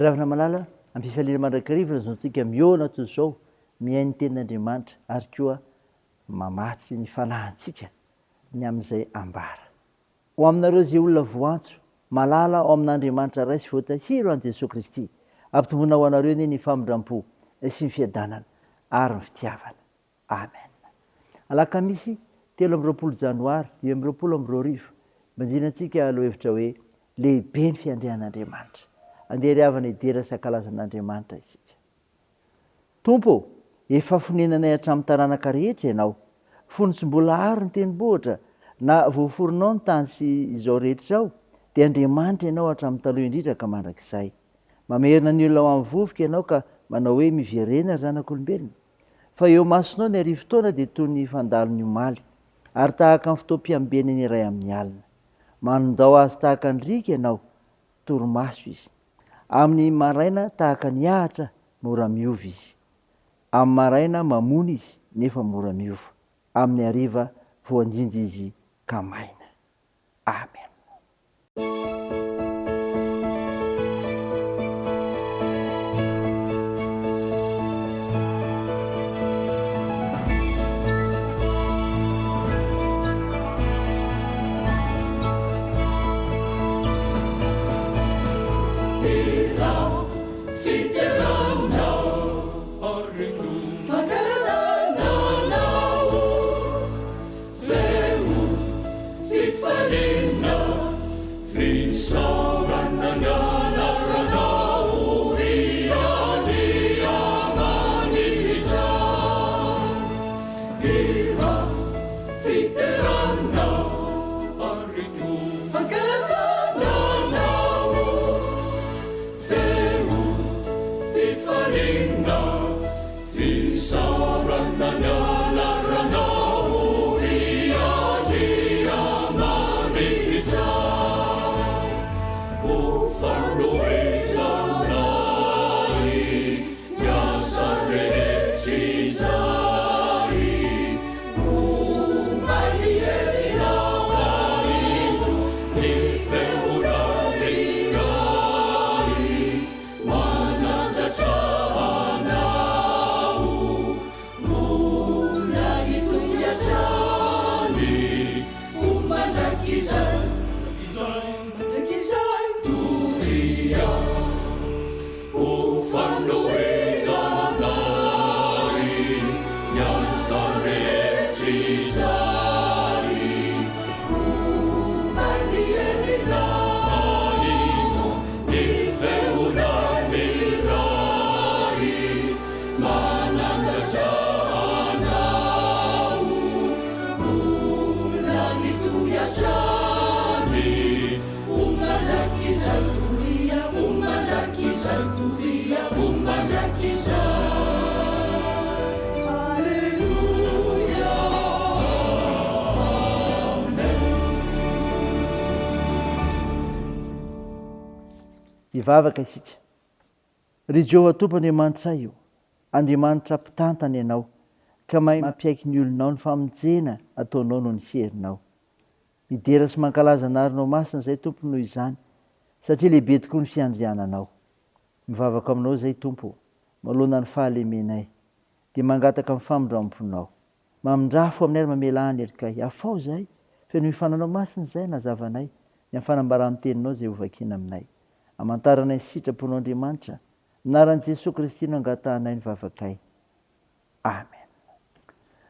Ry havana malala, am-pifaliana mandrakariva no zontsika mihaona toy izao, mihaino ny Tenin'Andriamanitra ary koa mamatsy ny fanahintsika ny amin'izay ambara. Ho aminareo izay olona voantso, malala ao amin'Andriamanitra Ray sy voatahiry ho an'i Jesoa Kristy, ampitomboina ho anareo anie ny famindram-po sy ny fiadanana ary ny fitiavana. Amen. Alakamisy 23 janoary 2025, Banjina antsika lohahevitra hoe Lehibe ny fiandrian'Andriamanitra. Andeha ry havana hidera sy hankalaza an'Andriamanitra isika. Tompo ô, efa fonenanay hatramin'ny taranaka rehetra Ianao. Fony tsy mbola àry ny tendrombohitra, na voaforonao ny tany sy izao rehetra izao, dia Andriamanitra Ianao hatramin'ny taloha indrindra ka mandrakizay. Mamerina ny olona ho amin'ny vovoka Ianao ka manao hoe, Miverena, ry zanak'olombelona. Fa eo imasonao ny arivotaona dia toy ny fandalon'ny omaly, ary tahaka ny fotoam-piambenana iray amin'ny alina. Manondao azy tahaka ny riaka Ianao, torimaso izy. Amin'ny maraina tahaka ny ahitra mora miova izy. Amin'ny maraina mamony izy nefa mora miova. Amin'ny hariva voanjinja izy ka maina. Amen. Hivavaka isika. Ry Jehovah Tompo Andriamanitray ô, Andriamanitra mpitantana Ianao, ka mahay mampiaiky ny olonao ny famonjena ataonao noho ny herinao. Midera sy mankalaza anarinao masina izay Tompo noho izany, satria lehibe tokoa ny fiandriananao. Mivavaka aminao izay Tompo ô, manoloana ny fahalemenay, dia mangataka ny famindramponao. Mamindrafo aminay ary mamelà ny helokay. Afaho izahay, fenoy fananao masina izay hanazava anay ny amin'ny fanambaran'ny teninao izay hovakiana aminay. Amantaranay ny sitraponao Andriamanitra, Anaran'i Jesoa Kristy no angatahanay ny vavakay. Amen.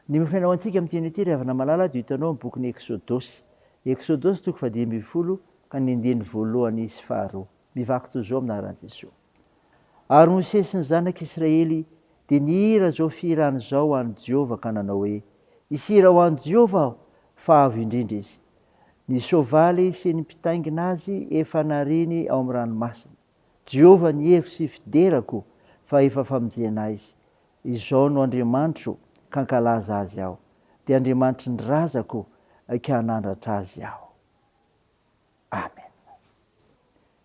Ny mofinaina ho antsika amin'ity anio ity ry havana malala dia hitanao amin'ny bokin'ny Eksodosy. Eksodosy toko fahadimy ambin'ny folo ka ny andininy voalohany sy faharoa. Mivaky toy izao amin'ny anaran'i Jesoa. Ary Mosesy sy ny zanak'Israely dia nihira izao fihirana izao ho an'i Jehovah ka nanao hoe, Hihira ho an'i Jehovah aho, fa avo indrindra izy. Ny soavaly sy ny mpitaingina azy efa nariany ao amin'ny ranomasina. Jehovah ny heriko sy fiderako, fa efa famonjena ahy Izy. Izao no Andriamanitro, ka hankalaza Azy aho. Dia Andriamanitry ny razako, ka hanandratra Azy aho. Amen.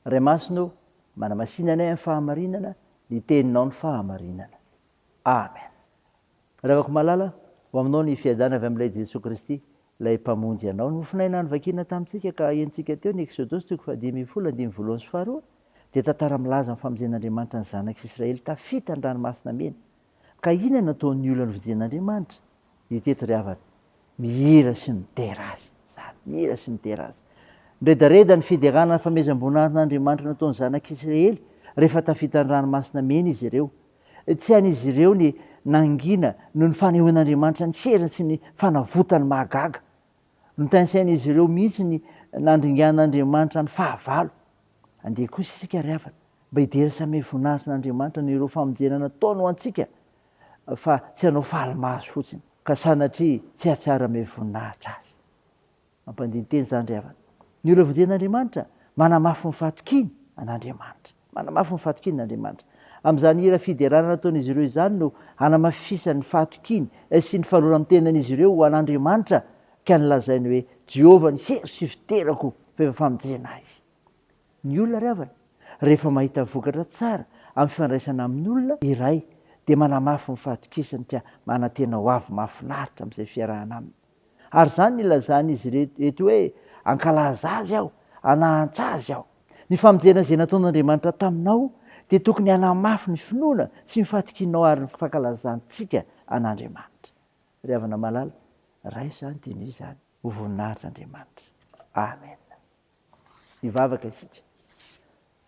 Ray Masina ô, manamasina anay amin'ny fahamarinana, ny Teninao ny fahamarinana. Amen. Ravako malala, ho aminao ny fiadana avy amin'ilay Jesoa Kristy, Ilay Mpamonjy anao. Ny mofonaina novakiana tamintsika ka henontsika teo ny Eksodosy toko fahadimy ambin'ny folo andininy voalohany sy faharoa. dia tantara milaza ny famonjen'Andriamanitra ny zanak'i Israely tafita ny ranomasina mena. Ka inona no ataon'ny olona novonjen'Andriamanitra? Hita eto ry havana, mihira sy midera Azy. Izany, mihira sy midera Azy. Niredareda ny fiderana ny famehezam-boninahitrin'Andriamanitra nataon'ny zanak'Israely rehefa tafita ny ranomasina mena izy ireo. Tsy hain'izy ireo ny nangina noho ny fanehoan'Andriamanitra ny heriny sy ny fanavotany mahagaga. Notanisain'izy ireo mihitsy ny nandringan'Andriamanitra ny fahavalo. Andeha kosa isika ry havana, mba hidera sy hamehy voninahitr' Andriamanitra noho ireo famonjena nataony ho antsika, fa tsy hanao faly maso fotsiny, ka sanatria tsy hahatsiaro hamehy voninahitra Azy. Mampandini-tena izany ry havana. Ny olona vonjen'Andriamanitra manamafy ny fahatokiany an'Andriamanitra. Manamafy ny fahatokiany an'Andriamanitra. Amin'izany hira fiderana nataon'izy ireo izany no hanamafisany ny fahatokiany sy ny fanoloran-tenan'izy ireo ho an'Andriamanitra ka nolazainy hoe, Jehovah ny hery sy fiterako fa efa famonjena ahy. Ny olona ry havana, rehefa mahita vokatra tsara amin'ny fifandraisana amin'olona iray dia manamafy ny fahatokisany ka manantena ho avy mahafinaritra amin'izay fiarahana aminy. Ary izany no ilazan'izy ireo eto hoe, Hankalaza Azy aho, hanahantra Azy aho. Ny famonjena izay nataon'Andriamanitra taminao dia tokony hanamafy ny finoana sy ny fahatokianao ary ny fankalazantsika an'Andriamanitra. Ry havana malala, raiso izany, diniho izany, ho voninahitr'Andriamanitra. Amena. Hivavaka isika.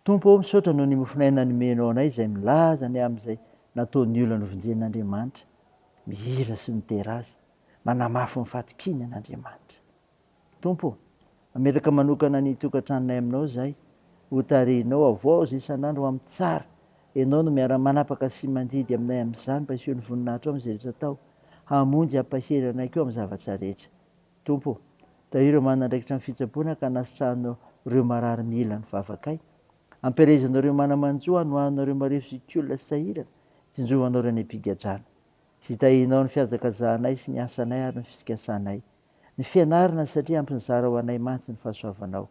Tompo ô, misaotra noho ny mofon'aina nomenao anay izay milaza ny amin'izay nataon'ny olona novonjen'Andriamanitra, mihira sy midera Azy, manamafy ny fahatokiany an'Andriamanitra. Tompo ô, mametraka manokana ny tokantranonay aminao izahay, ho tarihinao, havaozy isan'andro ho amin'ny tsara. Ianao no miara-manapaka sy mandidy aminay amin'izany mba hiseho ny voninahitrao amin'izay rehetra atao, hamonjy hampahery anay koa amin'ny zavatra rehetra. Tompo ô, tahio ireo manana andraikitra amin'ny fitsaboana ka anasitrahanao ireo marary mila ny vavakay. Ampielezanao ireo mana-manjo, anohananao ireo marefo zokiolona sy sahirana, tsinjovanao ireo any am-pigadrana. Sy tahianao ny fihazakazahanay sy ny asanay ary ny fikasanay. Ny fianarana satria ampy nizara ho anay mantsy ny fahasoavanao.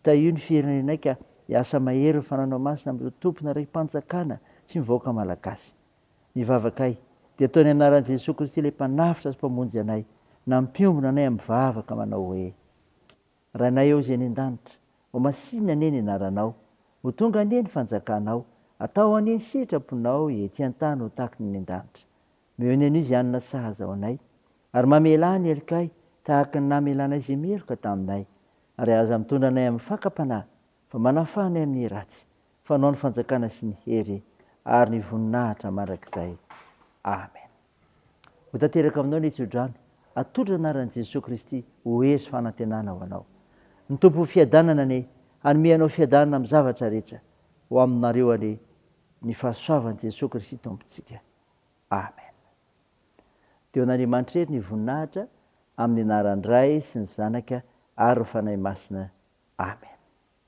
Tahio ny firenenay ka hiasa mahery ny fananao masina amin'ireo tompon'andraiki-panjakana sy ny vahoaka malagasy. Ny vavakay dia ataony anaran'i Jesoa Kristy ilay Mpanavotra sy Mpamonjy anay, nampiombona anay amin'ny vavaka manao hoe, Rainay ao izay any an-danitra, ho masina anie ny anaranao, ho tonga anie ny fanjakanao, atao anie ny sitraponao ety an-tany ho tahaky ny any an-danitra. Omeo ny anio izay hanina sahaza ho anay, ary mamelà ny helokay tahaka ny namelanay izay meloka taminay, ary aza mitondra anay amin'ny fakam-panahy, fa manafaha anay amin'ny ratsy, fa Anao ny fanjakana sy ny hery ary ny voninahitra mandrakizay. Amen. Ho tanteraka aminao ny tsodrano atolotra anaran'i Jesoa Kristy ho hery sy fanantenana ho anao. Ny Tompo fiadanana anie hanome anao fiadanana amin'ny zavatra rehetra. Ho aminareo anie ny fahasoavan'i Jesoa Kristy Tompontsika. Amen. Teo an'Andriamanitra irery ny voninahitra amin'ny anaran'ny Ray sy ny Zanaka ary ny Fanahy Masina. Amen.